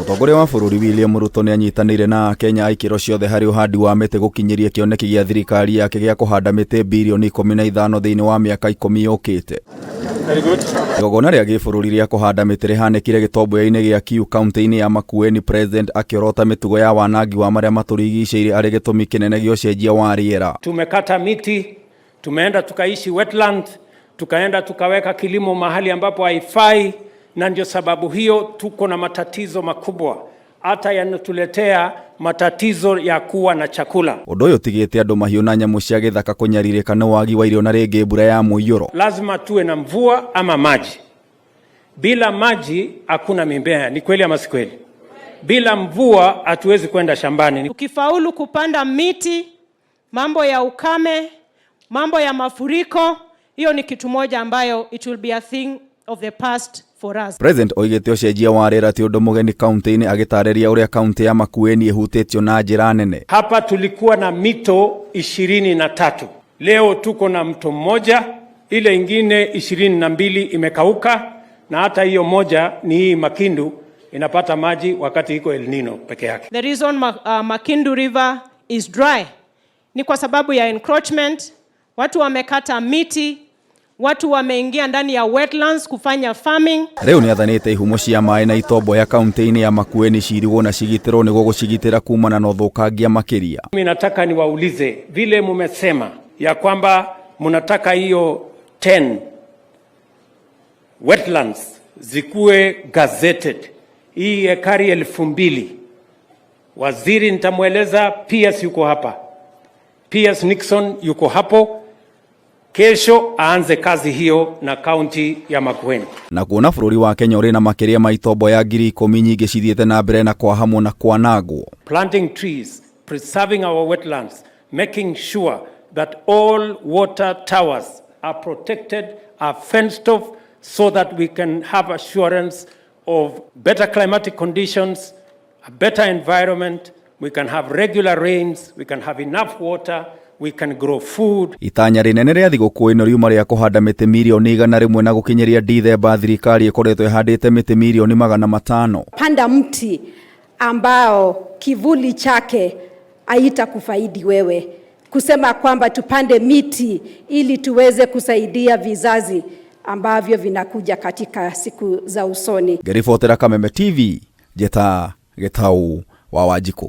Mũtongoria wa bũrũri William Ruto nĩ anyitanĩire na Akenya a ikĩro ciothe harĩ ũhandi wa mĩtĩ gũkinyĩria kĩoneki gĩa thirikari yake gĩa kũhanda mĩtĩ birioni 15 thĩinĩ wa mĩaka 10 yũkĩte. Igongona rĩa gĩbũrũri rĩa kũhanda mĩtĩ rĩhanĩkire gĩtomboya-inĩ gĩa Kiu kaunti-inĩ ya Makueni, President akĩorota mĩtugo ya wanangi wa marĩa matũrigicĩirie arĩ gĩtũmi kĩnene gĩa ũcenjia wa rĩera. Tumekata miti, tumeenda tukaishi wetland, tukaenda tukaweka kilimo mahali ambapo haifai, na ndio sababu hiyo tuko na matatizo makubwa hata yanatuletea matatizo ya kuwa na chakula. Ũndũ ũyũ ũtigĩte andũ mahiũ na nyamũ cia gĩthaka kũnyarirĩka nĩ wagi wa irio na rĩngĩ mbura ya mũiyũro. Lazima tuwe na mvua ama maji. Bila maji hakuna mimea. Ni kweli ama si kweli? Bila mvua hatuwezi kwenda shambani. Tukifaulu kupanda miti, mambo ya ukame, mambo ya mafuriko, hiyo ni kitu moja ambayo it will be a thing of the past for us. President oigĩte ũcenjia wa rĩera ti ũndũ mũgeni kaunti-inĩ, agĩtarĩria ũrĩa kaunti ya Makueni ĩhutĩtio na njĩra nene. Hapa tulikuwa na mito 23, leo tuko na mto mmoja, ile ingine 22 imekauka, na hata hiyo moja ni hii Makindu inapata maji wakati iko El Nino peke yake. The reason Makindu River is dry ni kwa sababu ya encroachment, watu wamekata miti, watu wameingia ndani ya wetlands kufanya farming. Rĩu nĩathanĩte ihumo cia maĩ na itomboya kaunti-inĩ ya Makueni cirigwo na cigitĩrwo nĩguo gũcigitĩra kumana na ũthũkangia makĩria. Mimi nataka niwaulize vile mumesema ya kwamba mnataka hiyo 10 wetlands zikuwe gazetted, hii ekari 2000. Waziri nitamweleza, PS yuko hapa, PS Nixon yuko hapo, kesho aanze kazi hiyo na kaunti ya Makueni. Na kuona bũrũri wa Kenya ũrĩ na makĩria ma itomboya 10,000 nyingĩ cithiĩte na mbere na kwahamwo na kwanangwo. Planting trees, preserving our wetlands, making sure that all water towers are protected, are fenced off, so that we can have assurance of better climatic conditions, a better environment, we can have regular rains, we can have enough water, we can grow food. Itanya rĩnene rĩa thigũkũ ĩno riuma rĩa kũhanda mĩtĩ mirioni 100 na gũkinyĩria Dithemba thirikari ĩkoretwo ĩhandĩte mĩtĩ mirioni 500. Panda mti ambao kivuli chake haitakufaidi wewe. Kusema kwamba tupande miti ili tuweze kusaidia vizazi ambavyo vinakuja katika siku za usoni. Ngĩribotera Kameme TV, njĩta Gĩtau wa Wanjikũ.